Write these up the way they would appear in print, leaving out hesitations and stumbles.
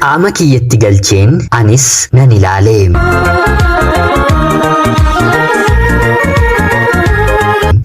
Qaama kiyyatti galcheen anis nan ilaale.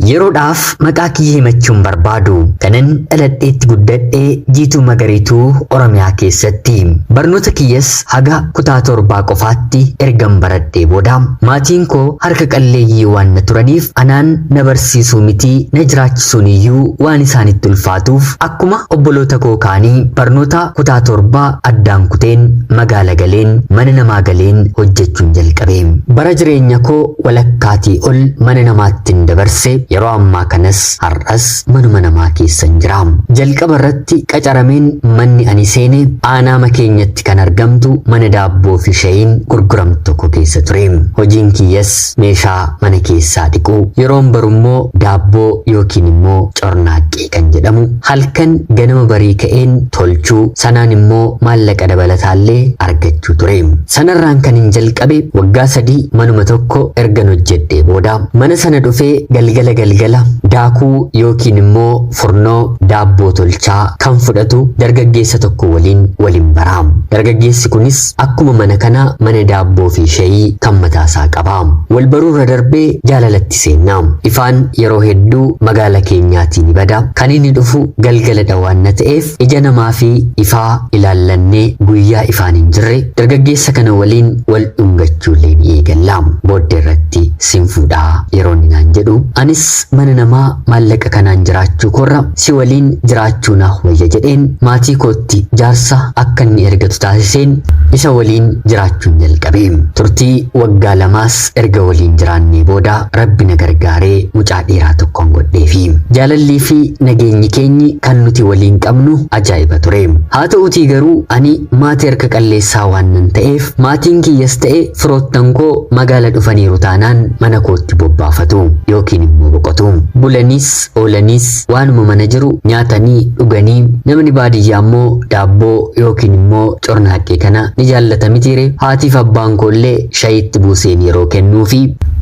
Yeroodhaaf maqaa kiyya himachuun barbaadu. Kanan dhaladheetti guddadhe Jiituu Magariituu Oromiyaa keessatti. Barnoota kiyyas haga kutaa torbaa qofaatti ergan baradhee booda maatiin koo harka qalleeyyii waan na turaniif anaan na barsiisuu mitii na jiraachisuun iyyuu waan isaanitti ulfaatuuf akkuma obboloota koo kaanii barnoota kutaa torbaa addaan kuteen magaala galeen mana namaa galeen hojjechuun jalqabe. Bara jireenya koo walakkaatii ol mana namaattin dabarse yeroo ammaa kanas har'as manuma namaa keessan jira. Jalqaba irratti qacarameen manni ani seene aanaama keenyatti kan argamtu mana daabboo fi shayiin gurguramtu tokko keessa ture. Hojiin kiyyas meeshaa mana keessaa dhiquu yeroon baru immoo daabboo yookiin immoo cornaaqqee kan jedhamu halkan ganama barii ka'een tolchuu sanaan immoo maallaqa dabalataallee argachuu ture. Sanarraan kan hin jalqabe waggaa 3 manuma tokko ergan hojjedhee booda mana sana dhufee galgala galgala daakuu yookiin immoo furnoo daabboo tolchaa kan fudhatu dargaggeessa tokko waliin waliin bara. Dargaggeessi kunis akkuma mana kanaa mana daabboo fi shayii kan mataasaa qaba. Wal baruurra darbee jaalalatti seenna. Ifaan yeroo hedduu magaala keenyaatii ni bada. Kan inni dhufu galgaladha waan na ta'eef ija namaa fi ifaa ilaallannee guyyaa ifaan hin jirre dargaggeessa kana waliin wal dhungachuullee ni eegalla. Booddee irratti sin fuudhaa yeroo inni naan jedhu anis mana namaa maallaqa kanaan jiraachuu koorra si waliin jiraachuu naaf wayya jedheen maatii kootti jaarsa akka inni ergatu taasiseen isa waliin jiraachuun jalqabe. Turtii waggaa lamaas erga waliin jiraannee booda rabbi na gargaaree mucaa dhiiraa tokkoon godheefi. Jaalallii fi nageenyi keenyi kan nuti waliin qabnu ajaa'iba ture. Haa ta'uutii garuu ani maatii harka qalleessaa waan nan ta'eef maatiin kiyyas ta'e firoottan koo magaala dhufaniiru taanaan mana kootti bobbaafatu yookiin immoo boqotu. Bulanis oolanis waanuma mana jiru nyaatanii dhuganii namni baadiyyaa immoo daabboo yookiin immoo cornaaqqee kana ni jaallata mitiire haatiif abbaan koollee shayiitti buuseen yeroo kennuufi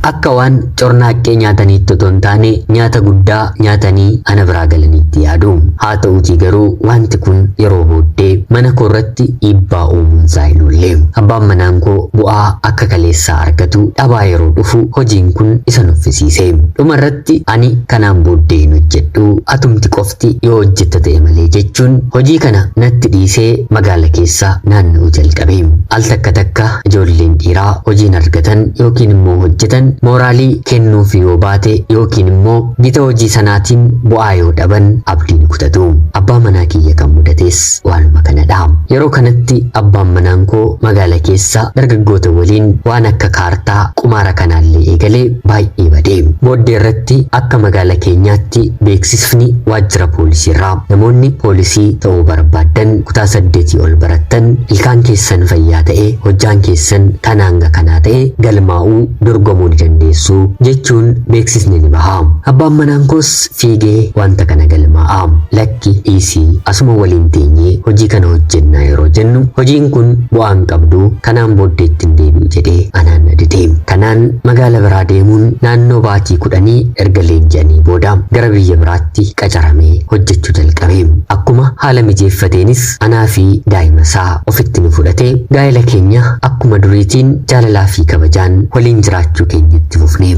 akka waan cornaaqqee nyaataniitti otoo hin taane nyaata guddaa nyaatanii ana biraa galaniitti yaadu. Haa ta'uutii garuu wanti kun yeroo booddee mana koo irratti dhiibbaa uumuun isaa hin oolle. Abbaan manaan koo bu'aa akka kaleessaa argatu dhabaa yeroo dhufu hojiin kun isa nuffisiise. Dhuma irratti ani kanaan booddee hin hojjedhu atumti qofti yoo hojjetta ta'e malee jechuun hojii kana natti dhiisee magaala keessa naanna'uu jalqabe. Al takka takka ijoolleen dhiiraa hojiin argatan yookiin immoo hojjetan mooraalii kennuuf yoo baate yookiin immoo gita hojii sanaatiin bu'aa yoo dhaban abdii ni kutatu. Abbaa manaa kiyya kan mudates waanuma kanadha. Yeroo kanatti abbaan manaan koo magaala keessa dargaggoota waliin waan akka kaartaa qumaara kanaallee eegalee baay'ee bade. Booddee irratti akka magaala keenyaatti beeksisni waajjira poolisii irraa namoonni poolisii ta'uu barbaaddan kutaa 8 ol barattan ilkaan keessan fayyaa ta'e hojjaan keessan kan hanga kanaa ta'e galmaa'uu dorgomuu ni dandeessu jechuun beeksisni ni baha. Abbaan manaan koos fiigee wanta kana galmaa'a. Lakki dhiisii asuma waliin teenyee hojii kana hojjennaa yeroo jennu hojiin kun bu'aa hin qabdu kanaan booddee itti hin deebi'u jedhee anaan na dide. Kanaan magaala biraa deemuun naannoo baatii kudhanii erga leenji'anii booda gara biyya biraatti qacaramee hojjechuu jalqabe. Akkuma haala mijeeffateenis anaa fi daa'ima isaa ofitti nu fudhatee gaa'ela keenya akkuma duriitiin jaalalaa fi kabajaan waliin jiraachuu keenya itti fufne.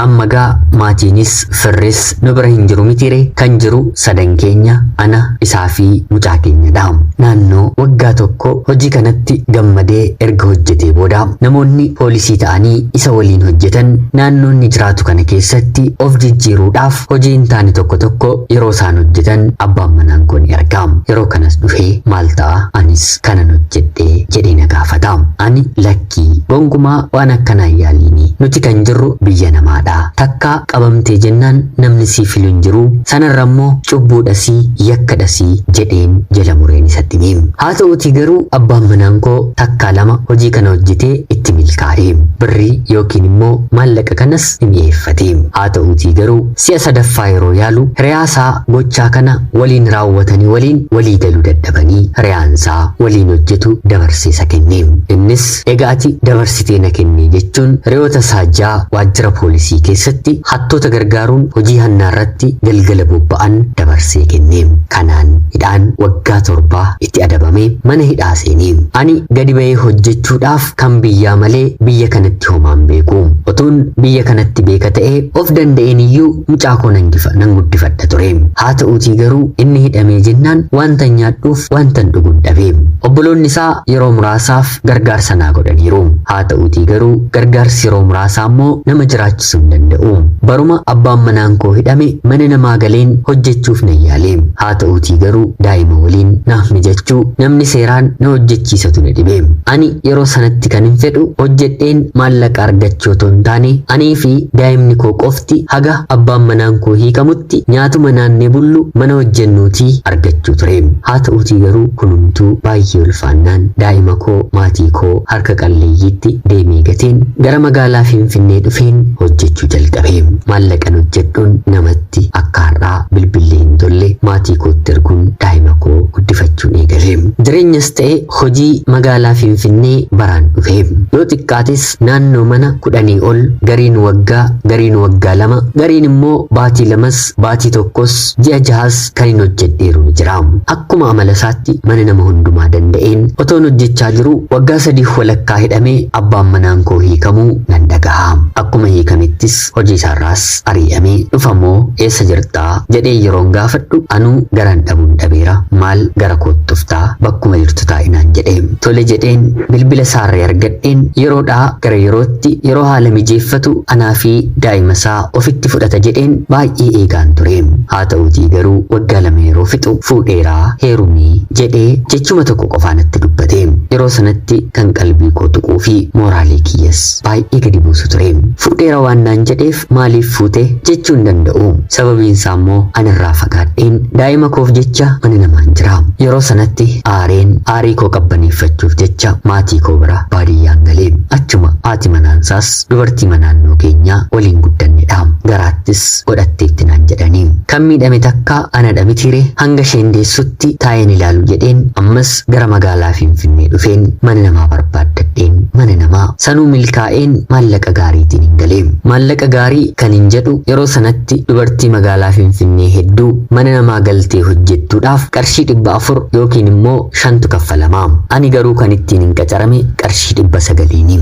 Amma gaa maatiinis firris nu bira hin jiru mitiire kan jiru sadan keenya ana isaa fi mucaa keenyadha. Naannoo waggaa tokko hojii kanatti gammadee erga hojjetee booda namoonni poolisii ta'anii isa waliin hojjetan naannoo inni jiraatu kana keessatti of jijjiiruudhaaf hojii hin taane tokko tokko yeroo isaan hojjetan abbaan manaan koo ni arga. Yeroo kanas dhufee maal ta'a anis kanan hojjedhe jedhee na gaafata. Ani lakkii gonkumaa waan akkanaa hin yaaliini. Nuti kan jirru biyya namaadha. Takkaa qabamtee jennaan namni siif filu hin jiru. Sanarra immoo cubbuudhasii yakkadhasii jedheen jala mureen isatti hime. Haa ta'uutii garuu abbaan manaan koo takkaa lama hojii kana hojjetee itti milkaa'e. Birrii yookiin immoo maallaqa kanas ni mi'eeffate. Haa ta'uutii garuu si'a sadaffaa yeroo yaalu hiriyaasaa gochaa kana waliin raawwatanii waliin walii galuu dadhabanii hiriyaansaa waliin hojjetu dabarsee isa kenne. Innis egaa ati dabarsitee na kenne jechuun hiriyoota isaa ja'a waajjira poolisii Yuunivarsiitii keessatti hattoota gargaaruun hojii hannaa irratti galgala bobba'an dabarsee kenne. Kanaan hidhaan waggaa 7 itti adabamee mana hidhaa seene. Ani gadi ba'ee hojjechuudhaaf kan biyyaa malee biyya kanatti homaan beeku. Otuun biyya kanatti beeka ta'ee of danda'een iyyuu mucaa koo nan guddifadha ture. Haa ta'uutii garuu inni hidhamee jennaan wantan nyaadhuuf wantan dhugun dhabe. Obboloonni isaa yeroo muraasaaf gargaarsa naa godhaniiru. Haa ta'uutii garuu gargaarsi yeroo muraasaa immoo nama jiraachisuu hin danda'u. Baruma abbaan manaan koo hidhame mana namaa galeen hojjechuuf nan yaale. Haa ta'uutii garuu daa'ima waliin naaf mijachuu namni seeraan na hojjechiisatu na dhibe. Ani yeroo sanatti kan hin fedhu hojjedheen maallaqa argachuu otoo hin taane anii fi daa'imni koo qofti haga abbaan manaan koo hiikamutti nyaatuma naannee bullu mana hojjennuutii argachuu ture. Haa ta'uutii garuu kunumtuu baay'ee ulfaannaan daa'ima koo maatii koo harka qalleeyyiitti deemee gateen gara magaalaa Finfinnee dhufeen hojjechuu jalqabe. Maallaqan hojjedhuun namatti akka har'aa bilbillee hin tolle maatii kootti erguun daa'ima koo guddifachuun eegale. Jireenyas ta'e hojii magaalaa Finfinnee baraan dhufe. Yoo xiqqaates naannoo mana 10 ol gariin waggaa, gariin waggaa 2, gariin immoo baatii 2s, baatii 1s, ji'a 6s kan hin hojjedheeru ni jira. Akkuma amala isaatti mana nama hundumaa danda'een otoon hojjechaa jiru waggaa 3 walakkaa hidhamee abbaan manaan koo hiikamuu nan dhagaha. Akkuma hiikamettis hojii isaarraas ari'amee dhufamoo eessa jirtaa jedhee yeroon gaafadhu anuu garan dhabuun dhabeera maal gara kootti dhuftaa bakkuma jirtu taa'inaan jedhe. Tole jedheen bilbila isaarree argadheen yeroodhaa gara yerootti yeroo haala mijeeffatu anaa fi daa'ima isaa ofitti fudhata jedheen baay'ee eegaan ture. Haa ta'uutii garuu waggaa 2 yeroo fixu fuudheeraa heerumii jedhee jechuma tokko qofaa natti dubbate. Yeroo sanatti kan qalbii koo tuquu fi mooraalii kiyyas baay'ee gadi buusu ture. Fuudheera waan naan jedheef maaliif fuute jechuu hin danda'u. Sababiin isaa immoo anirraa fagaadheen daa'ima koof jecha mana namaan jira. Yeroo sanatti aareen aarii koo qabbaneeffachuuf jecha maatii koo bira baadiyyaan galee achuma haati manaansaas dubartii naannoo keenyaa waliin guddannedha. Garaattis godhatteetti naan jedhanii. Kan miidhame takka anadha mitiire hanga isheen deessutti taa'een ilaalu jedheen ammas gara magaalaa Finfinnee dhufeen mana namaa barbaaddadheen mana namaa sanuu milkaa'een maallaqa gaariitiin hin galee. Maallaqa gaarii kan hin jedhu yeroo sanatti dubartii magaalaa Finfinnee hedduu mana namaa galtee hojjettuudhaaf qarshii 400 yookiin immoo 5tu kaffalama. Ani garuu kan ittiin hin qacarame qarshii 900ni.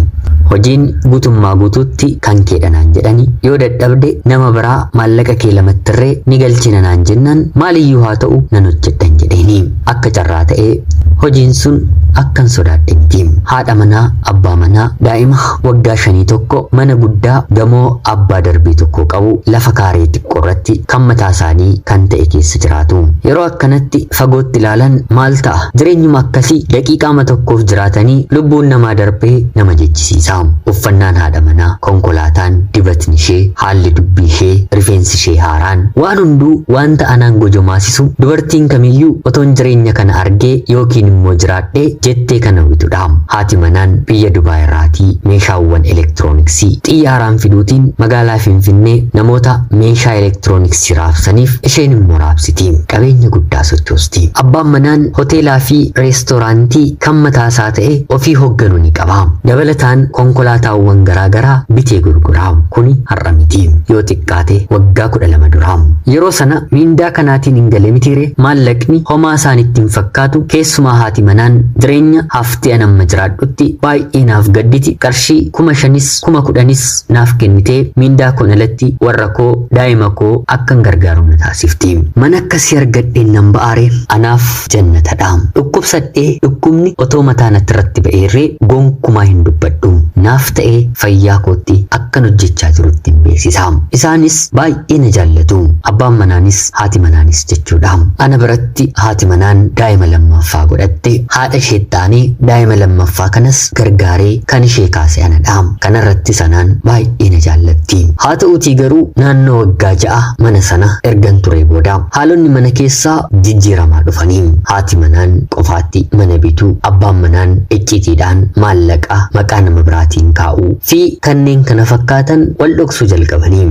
Hojiin guutummaa guutuutti kan keedha naan jedhani yoo dadhabde nama biraa maallaqa kee lamattirree ni galchina naan jennaan maaliyyuu haa ta'u nan hojjedhan jedheeni. Akka carraa ta'ee hojiin sun akkan sodaadhe miti. Haadha manaa, abbaa manaa, daa'ima waggaa 5 tokko mana guddaa gamoo abbaa darbii tokko qabu lafa kaaree xiqqoo irratti kan mataa isaanii kan ta'e keessa jiraatu. Yeroo akkanatti fagootti ilaalan maal ta'a? Jireenyuma akkasii daqiiqaama tokkoof jiraatanii lubbuun namaa darbee nama jechisiisa. Uffannaan haadha manaa, konkolaataan, dibatni ishee, haalli dubbii ishee, rifeensi ishee haaraan waan hunduu wanta anaan gojomaasisu dubartiin kamiyyuu otoon jireenya kana argee yookiin immoo jiraadhee jettee kana hawwitudha. Haati manaan biyya Dubaay irraatii meeshaawwan elektirooniksii xiyyaaraan fiduutiin magaalaa Finfinnee namoota meeshaa elektirooniksii raabsaniif isheen immoo raabsiti. Qabeenya guddaa sochoosti. Abbaan manaan hoteelaa fi reestooraantii kan mataa isaa ta'e ofii hoogganu ni qaba. Dabalataan konkolaataawwan garaagaraa bitee gurgura. Kuni har'a miti. Yoo xiqqaate waggaa 12 dura. Yeroo sana miindaa kanaatiin hin gale mitiire maallaqni homaa isaanitti hin fakkaatu keessumaa haati manaan jireenya haftee an amma jiraadhutti baay'ee naaf gadditi qarshii 5,000s 10,000s naaf kennitee miindaa koon alatti warra koo daa'ima koo akkan gargaaru na taasifti. Mana akkasii argadheen nan ba'aare anaaf jannatadha. Dhukkubsadhee dhukkubni otoo mataa natti irratti ba'eerree gonkumaa hin dubbadhu. Naaf ta'ee fayyaa kootti akkan hojjechaa jirutti hin beeksisa. Isaanis baay'ee na jaallatu. Abbaan manaanis haati manaanis jechuudha. Ana biratti haati manaan daa'ima lammaffaa godhatte haadha ishee taanee daa'ima lammaffaa kanas gargaaree kan ishee kaase anadha. Kanarratti sanaan baay'ee na jaallatti. Haa ta'uutii garuu naannoo waggaa 6 mana sana ergan ture booda haalonni mana keessaa jijjiiramaa dhufanii haati manaan qofaatti mana bituu, abbaan manaan iccitiidhaan maallaqa maqaa nama biraatiin kaa'uu fi kanneen kana fakkaatan wal dhoksuu jalqabanii.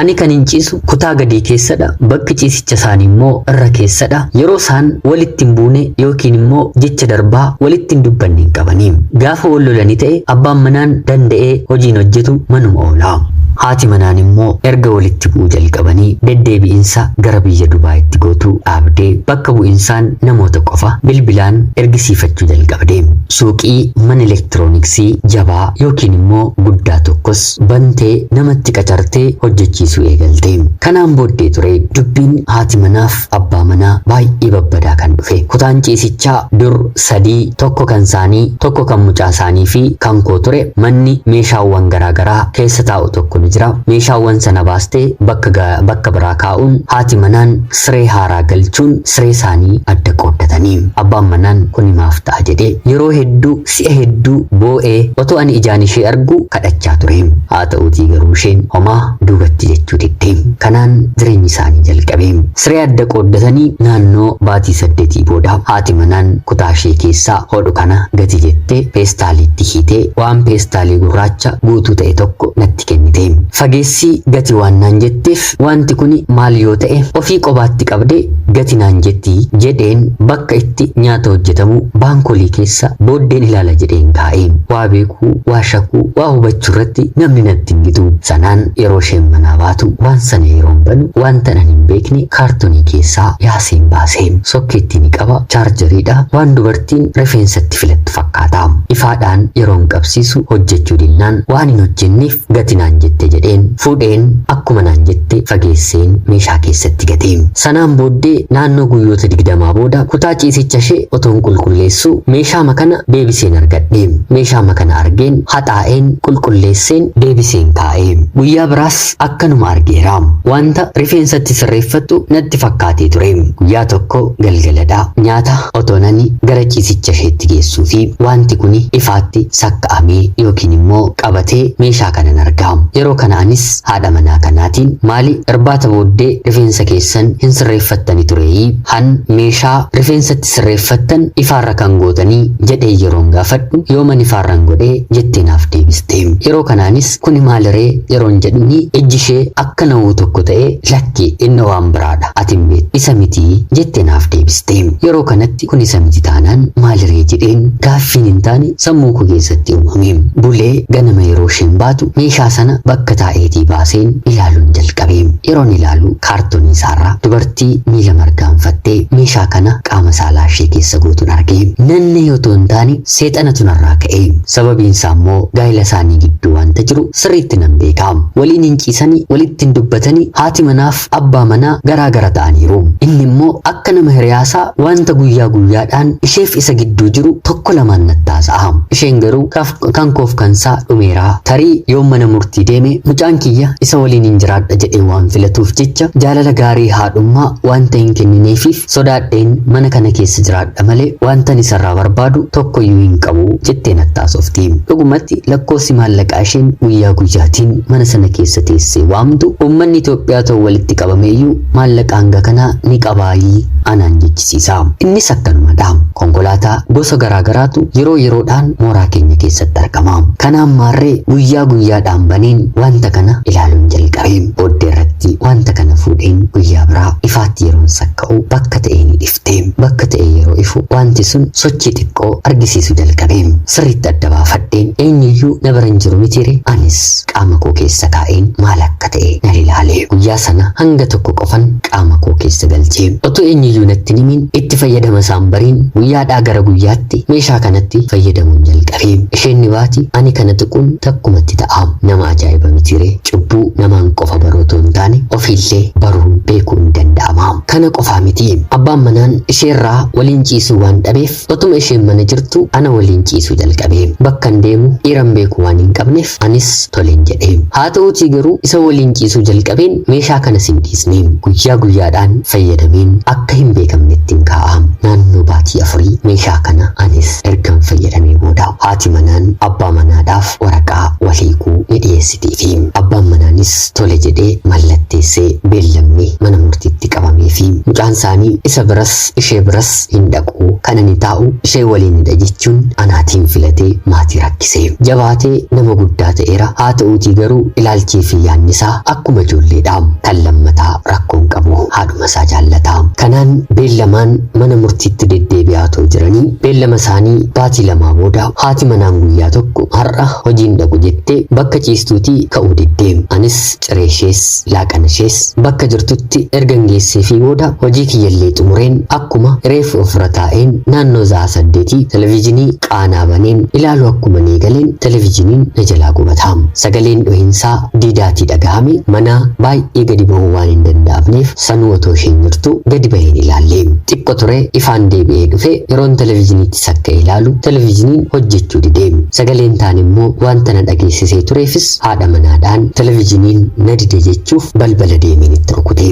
Ani kan hin ciisu kutaa gadii keessadha, bakki ciisicha isaanii immoo irra keessadha. Yeroo isaan walitti hin buune yookiin immoo jecha darbaa walitti hin dubbanne hin qabanii. Gaafa wal lolanii ta'e abbaan manaan danda'ee hojiin hojjetu manuma oola. Haati manaan immoo erga walitti bu'uu jalqabanii deddeebi'insa gara biyya Dubaayitti gootu dhaabdee bakka bu'insaan namoota qofa bilbilaan ergisiifachuu jalqabde. Suuqii mana elektirooniksii jabaa yookiin immoo guddaa tokkos bantee namatti qacartee hojjechiisuu eegalte. Kanaan booddee ture dubbiin haati manaaf abbaa manaa baay'ee babbadaa kan dhufe. Kutaan ciisichaa dur sadii, tokko kan isaanii, tokko kan mucaa isaanii fi kan koo ture. Manni meeshaawwan garaagaraa keessa taa'u tokko ni jira. Meeshaawwan sana baastee bakka biraa kaa'uun, haati manaan siree haaraa galchuun siree isaanii adda qooddatanii. Abbaan manaan kun maaf ta'a jedhee yeroo hedduu, si'a hedduu boo'ee otoo ani ijaan ishee argu kadhachaa ture. Haa ta'uutii garuu isheen homaa duubatti jechuu didde. Kanaan jireenyi isaanii jalqabe. Siree adda qooddatanii naannoo baatii 8 booda haati manaan kutaa ishee keessaa hodhu kana gati jettee peestaaliitti hiitee waan peestaalii gurraacha guutuu ta'e tokko natti kennite. Fageessii gati waan naan jetteef, wanti kun maal yoo ta'e ofii qobaatti qabdee gati naan jetti jedheen bakka itti nyaata hojjetamu baankolii keessa booddeen ilaala jedheen kaa'e. Waa beekuu, waa shakkuu, waa hubachuu irratti namni natti hin gitu. Sanaan yeroo isheen manaa baatu waan sana yeroon banu, wanta ani hin beekne kaartonii keessaa yaaseen baase. Sokkeetti ni qaba, chaarjeriidha, waan dubartiin rifeensatti filattu fakkaata. Ifaadhaan yeroon qabsiisu hojjechuu dinnaan, waan hin hojjenneef gati naan jette jedheen fuudheen akkuma naan jette fageesseen meeshaa keessatti gate. Sanaan booddee naannoo guyyoota 20 booda kutaa ciisicha ishee otoon qulqulleessu meeshaa makana deebiseen argadhe. Meeshaa makana argeen haxaa'een qulqulleesseen deebiseen kaa'e. Guyyaa biraas akkanuma argeera. Wanta rifeensatti sirreeffattu natti fakkaatee ture. Guyyaa tokko galgaladha. Nyaata otoo nani gara ciisicha isheetti geessuu fi wanti kuni ifaatti sakka'amee yookiin immoo qabatee meeshaa kanan argaa. Yeroo kana anis haadha manaa kanaatiin, maali, irbaata booddee rifeensa keessan hin sirreeffattani tureeyii, han meeshaa rifeensatti sirreeffattan ifaarra kan gootanii jedhee yeroon gaafadhu, yooman ifaarran godhee jettee naaf deebiste. Yeroo kanaanis kuni maaliree yeroon jedhuni, ijji ishee akka nawuu tokko ta'ee, lakki, inni waan biraadha, ati hin beektu, isa mitii jettee naaf deebiste. Yeroo kanatti kun isa miti taanaan maaliree jedheen gaaffiin hin taane sammuu koo keessatti uumame. Bulee ganama yeroo isheen baatu meeshaa sana bakka taa'eetii baaseen ilaaluun jalqabe. Yeroon ilaalu kaartoonii isaarraa dubartii miila margaanfattee meeshaa kana qaama saalaa ishee keessa gootuun arge. Nannee otoo hin taane seexanatu narraa ka'e. Sababiin isaa immoo gaa'ela isaanii gidduu wanta jiru sirriitti nan beeka. Waliin hin ciisanii, walitti hin dubbatanii, haati manaaf abbaa manaa garaa gara ta'aniiru. Inni immoo akka nama hiriyaasaa wanta guyyaa guyyaadhaan isheef isa gidduu jiru tokko lamaan nattaasa'a. Isheen garuu kan koof kansaa dhumeeraa, tarii yoo mana murtii deeme mucaan kiyya isa waliin hin jiraadha jedhee waan filatuuf jecha, jaalala gaarii haadhummaa wanta hin kennineefiif sodaadheen mana kana keessa jiraadha malee wanta isarraa barbaadu tokkoyyuu hin qabu jettee nattaasofti. Dhugumatti lakkoofsi maallaqaa isheen guyyaa guyyaatiin mana sana keessa teessee waamtu, uummanni Itoophiyaa ta'u walitti qabameeyyuu maallaqa hanga kanaa ni qabaayii anaan jechisiisa. Innis akkanumadha. Konkolaataa gosa garaagaraatu yeroo yeroodhaan mooraa keenya keessatti argama. Kanaan maarree guyyaa guyyaadhaan baneen wanta kana ilaaluun jalqabe. Booddee irratti wanta kana fuudheen guyyaa biraa ifaatti yeroon sakka'u bakka ta'ee ni dhifte. Bakka ta'e yeroo ifu wanti sun sochii xiqqoo argisiisu jalqabe. Sirriitti adda baafadheen, eenyuyyuu na bira hin jiru mitiire, anis qaama koo keessa kaa'een maal akka ta'e nan ilaale. Guyyaa sana hanga tokko qofan qaama koo keessa galche. Otoo eenyuyyuu natti hin himin, itti fayyadama isaan bariin, guyyaadhaa gara guyyaatti meeshaa kanatti fayyadamuun jalqabe. Isheen ni baati, ani kana tuquun takkumatti ta'a. Nama ajaa'iba mitiire? Cubbuu namaan qofa baruu otoo hin taane ofiillee baruun beekuun ni danda'ama. Kana qofaa miti. Abbaan manaan isheerraa waliin ciisuu waan dhabeef otuma isheen mana jirtu ana waliin ciisuu jalqabe. Bakka hin deemu dhiiran beeku waan hin qabneef anis toleen jedhe. Haa ta'uutii garuu isa waliin ciisuu jalqabeen meeshaa kanas hin dhiisne. Guyyaa guyyaadhaan fayyadameen akka hin beekamnetti hin kaa'a. Naannoo baatii 4 meeshaa kana anis ergan fayyadamee booda haati manaan abbaa manaadhaaf waraqaa wal hiikuu ni dhiyeessitiifi. Abbaan manaanis tole jedhee mallatteessee beellamni mana murtiitti qabamee fi mucaan isaanii isa biras ishee biras hin dhaqu, kan ani taa'u ishee waliinidha jechuun anaatiin filatee maatii rakkise. Jabaatee nama guddaa ta'eera. Haa ta'uutii garuu ilaalchii fi yaadni isaa akkuma ijoolleedha. Kan lammataa rakkoon qabu, haadhuma isaa jaallata. Kanaan beellamaan mana murtiitti deddeebi'aa otoo jiranii beellama isaanii baatii 2 booda haati Haati manaan guyyaa tokko har'a hojiin dhaqu jettee bakka ciistuutii ka'uu diddee. Anis ciree ishees laaqana ishees bakka jirtutti ergan geessee fi booda hojii kiyyallee xumureen akkuma reefu ofirra taa'een naannoo sa'a 8 televezyiinii qaanaa baneen ilaaluu akkuma eegaleen televezyiiniin na jalaa gubata. Sagaleen dhohiinsaa diidaatii dhagahame. Mana baay'ee gadi bahuu waan hin danda'amneef sanuu otoo isheen jirtu gadi baheen ilaalle. Xiqqo ture ifaan deebi'ee dhufe. Yeroon televezyiiniitti sakka ilaalu televezyiiniin hojjechuu dide. Sagaleen taan immoo wanta na dhageessisee tureefis haadha manaadhaan televezyiiniin na dide jechuuf balbala deemeen itti rukute.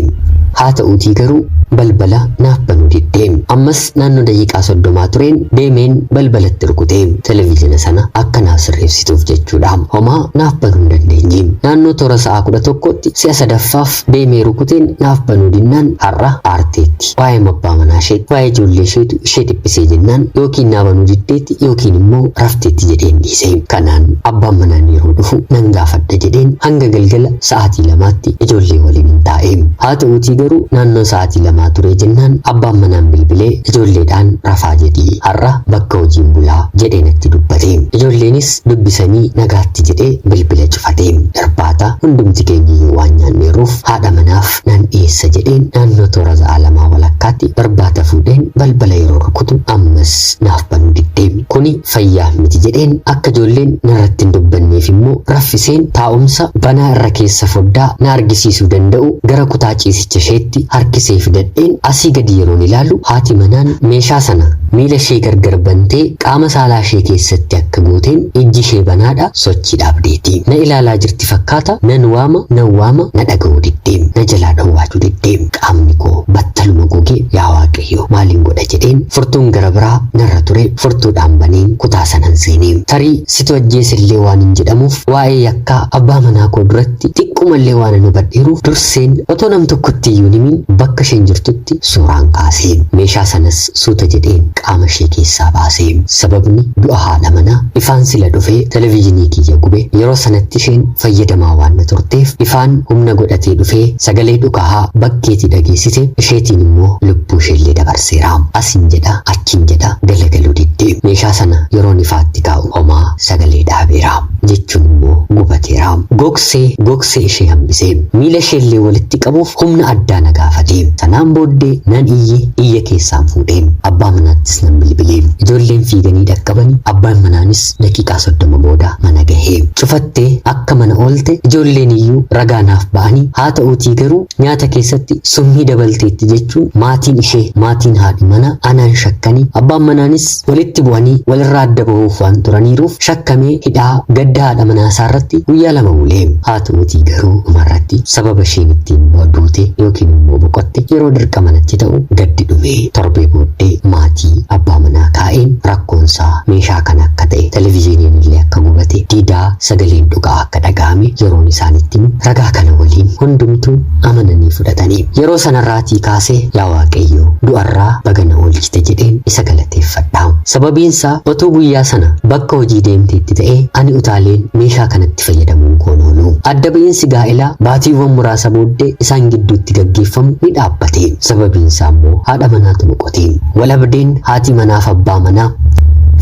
Haa ta'uutii garuu balbala naaf banuu didde. Ammas naannoo daqiiqaa 30 tureen deemeen balbalatti rukute. Televezyiina sana akka naaf sirreessituuf jechuudha. Homaa naaf banuu hin dandeenye. Naannoo toora sa'a 11tti si'a sadaffaaf deemee rukuteen naaf banuu dinnaan har'a aarteetti. Waa'ee abbaa manaa ishee, waa'ee ijoollee isheetu ishee dhiphisee jennaan yookiin naa banuu diddeetti yookiin immoo rafteetti jedheen dhiise. Kanaan abbaan manaan yeroo dhufu nan gaafadha jedheen hanga galgala sa'aatii 2tti ijoollee waliin hin taa'e. Haa ta'uutii garuu naannoo sa'aatii 2 turee jennaan abbaan manaan bilbilee ijoolleedhaan rafaa jedhii har'a bakka hojiin bulaa jedhee natti dubbate. Ijoolleenis dubbisanii nagaatti jedhee bilbila cufate. Irbaata hundumti keenyayyuu waan nyaanneerruuf haadha manaaf nan dhiyeessa jedheen naannoo toora sa'a 2 walakkaatti irbaata fuudheen balbala yeroo rukutu ammas naaf banuu didde. Kuni fayyaa miti jedheen akka ijoolleen narratti hin dubbanneef immoo raffiseen taa'umsa banaa irra keessa foddaa na argisiisuu danda'u gara kutaa ciisicha isheetti harkisee fidadheen asii gadi yeroon ilaalu haati manaan meeshaa sana miila ishee gargar bantee qaama saalaa ishee keessatti akka gooteen ijji ishee banaadha sochii dhaabdeeti. Na ilaalaa jirti fakkaata. Nan waama nan waama na dhaga'uu didde. Na jalaa dhowwaachuu didde. Qaamni koo battaluma gogee yaa Waaqayyo maaliin godha jedheen furtuun gara biraa narra ture furtuudhaan baneen kutaa sanan seenee. Tarii situ ajjeesellee waan hin jedhamuuf waa'ee yakkaa abbaa manaa koo duratti xiqqumallee waan hin hubadheeruuf durseen otoo nam tokkotti iyyuu hin himin bakka isheen jirtutti suuraan kaasee meeshaa sanas suuta jedheen qaama ishee keessaa baasee. Sababni du'a haadha manaa ifaan sila dhufee televezyiinii kiyya gube yeroo sanatti isheen fayyadamaa waan na turteef ifaan humna godhatee dhufee sagalee dhukahaa bakkeetii dhageessise isheetiin immoo lubbuu isheellee dabarseera. Asin jedha achiin jedha galagaluu didde. Meeshaa sana yeroon ifaatti kaa'u homaa sagalee dhaabeera jechuun immoo gubateera. Gogsee gogsee ishee hambise. Miila isheellee walitti qabuuf humna addaa na gaafate. Sanaan booddee nan iyye iyya keessaan fuudhee abbaa manaattis nan bilbile. Ijoolleen fiiganii dhaqqabanii abbaan manaanis daqiiqaa 30 booda mana gahee. Cufattee akka mana oolte ijoolleen iyyuu ragaa naaf ba'anii haa ta'uutii garuu nyaata keessatti summii dabalteetti jechuun maatiin ishee maatiin haadhi mana anaan shakkanii abbaan manaanis walitti bu'anii walirraa adda bahuuf waan turaniiruuf shakkamee hidhaa gadda haadha manaa isaarratti guyyaa 2 bulee. Haa ta'uutii garuu dhumarratti sababa isheen ittiin duute yookiin immoo boqotte yeroo dirqama natti ta'u gaddi dhume. Torbee booddee maatii abbaa manaa kaa'een rakkoonsaa meeshaa kana akka ta'e televezyiiniin illee akka gubate diidaa sagaleen dhugaa akka dhaga'ame yeroon isaanitti himu ragaa kana waliin hundumtuu amananii fudhatanii. Yeroo sanarraatii kaasee yaa Waaqayyo du'arraa baga na oolchite jedheen isa galateeffadha. Sababiinsaa otoo guyyaa sana bakka hojii deemteetti ta'ee ani utaaleen meeshaa kanatti fayyadamuun koon oolu. Adda ba'iinsi gaa'elaa baatiiwwan muraasa booddee isaan gidduutti gaggeeffamu ni dhaabbate. Sababiinsaa immoo haadha manaatu boqote. Walabdeen haati manaaf abbaa manaa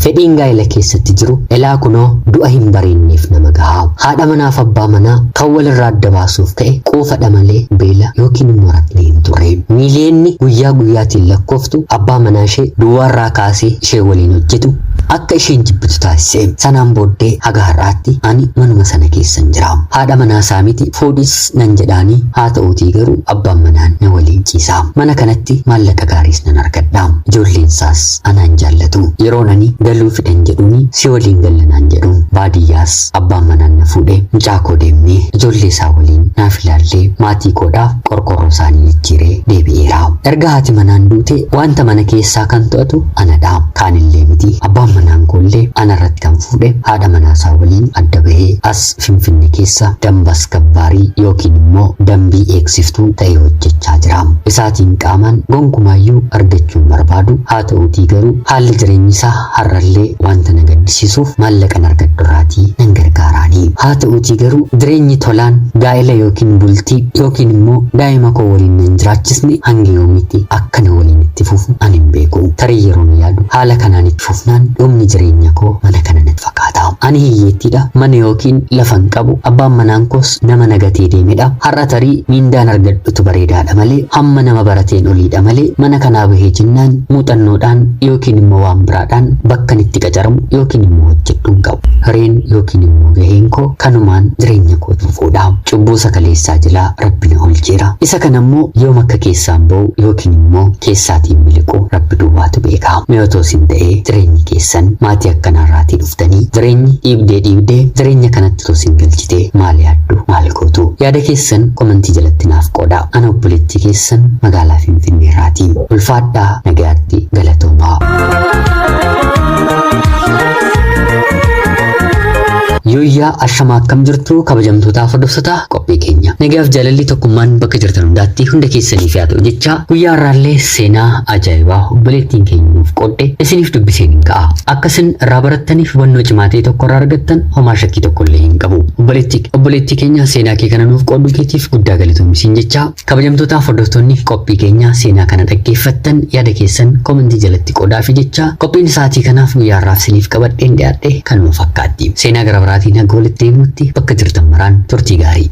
fedhiin gaa'ela keessatti jiru elaa kunoo du'a hin bareenneef nama gahaa. Haadha manaaf abbaa manaa kan walirraa adda baasuuf ka'e quufadha malee beela yookiin immoo rakkina hin turre. Miiliyeenni guyyaa guyyaatiin lakkooftu abbaa manaa ishee duwwaarraa kaasee ishee waliin hojjetu akka isheen jibbitu taasise. Sanaan booddee haga har'aatti ani manuma sana keessan jira. Haadha manaa isaa miti fuudhis nan jedhaanii haa ta'uutii garuu abbaan manaan na waliin ciisa. Mana kanatti maallaqa gaariis nan argadha. Ijoolleen isaas anaan jaallatu. Yeroon ani galuu fedhan jedhuuni si waliin galla naan jedhu. Baadiyyaas abbaan manaan na fuudhe mucaa koo deemnee ijoollee isaa waliin naaf ilaallee maatii koodhaaf qorqorroo isaanii jijjiiree deebi'eera. Erga haati manaan duute wanta mana keessaa kan to'atu anadha. Kaanillee miti abbaan manaan koollee anarratti kan fuudhe haadha manaa isaa waliin adda bahee as Finfinne keessa dambas gabbaarii yookiin immoo dambii eegsiftuu ta'ee hojjechaa jira. Isaatiin qaamaan gonkumaayyuu argachuun barbaadu haa ta'uutii garuu haalli jireenyi isaa har'allee wanta na gaddisiisuuf maallaqan argadhurraatii nan gargaaraani. Haa ta'uutii garuu jireenyi tolaan gaa'ela yookiin bultii yookiin immoo daa'ima koo waliin nan jiraachisne hanga yoomiitti akka na waliin itti fufu ani hin beeku. Tarii yeroon yaadu haala kanaan itti fufnaan dhumni jireenya koo mana kana natti fakkaata. Ani hiyyeettiidha. Mana yookiin lafa hin qabu. Abbaan manaan koos nama nagatee deemedha. Har'a tarii miindaan argadhutu bareedaadha malee hamma nama barateen oliidha malee mana kanaa bahee jennaan muuxannoodhaan yookiin immoo waan biraadhaan bakkan itti qacaramu yookiin immoo hojjedhu hin qabu. Hireen yookiin immoo gaheen koo kanumaan jireenya koo fufuudha. Cubbuu sakaleessaa jalaa Rabbi na oolcheera. Isa kana immoo yoom akka keessaan ba'u yookiin immoo keessaatiin miliqu Rabbi duwwaatu beeka. Mee otoo isin ta'ee jireenyi keessan maatii akkanaarraatii dhuftanii jireenyi dhiibdee dhiibdee jireenya kanatti otoo isin galchitee maal yaaddu maal gootu? Yaada keessan komentii jalatti naaf qoodaa. Ana obboleettii keessan magaalaa Finfinneerraatii. Ulfaadhaa nagayaatti galatoomaa. Yooyyaa ashamaa akkam jirtu kabajamtootaa hordoftoota qophii keenya. Nagaaf jaalalli tokkummaan bakka jirtan hundaatti hunda keessaniif haa ta'u jecha guyyaa har'aallee seenaa ajaa'ibaa obboleettiin keenya nuuf qoodde isiniif dubbiseen hin ka'a. Akka isin irraa barattaniif hubannoo cimaa ta'e tokko irraa argattan homaa shakkii tokko illee hin qabu. Obboleettii obboleettii keenya seenaa kee kana nuuf qooduu keetiif guddaa galatoomi siin jecha kabajamtootaaf hordoftoonni qophii keenya seenaa kana dhaggeeffattan yaada keessan komentii jalatti qoodaafi jecha qophiin sa'aatii kanaaf guyyaa har'aaf isiniif qabadheen dhiyaadhe kanuma fakkaatti. Seenaa gara biraatiin haga walitti deebinutti bakka jirtan maraan turtii gaarii.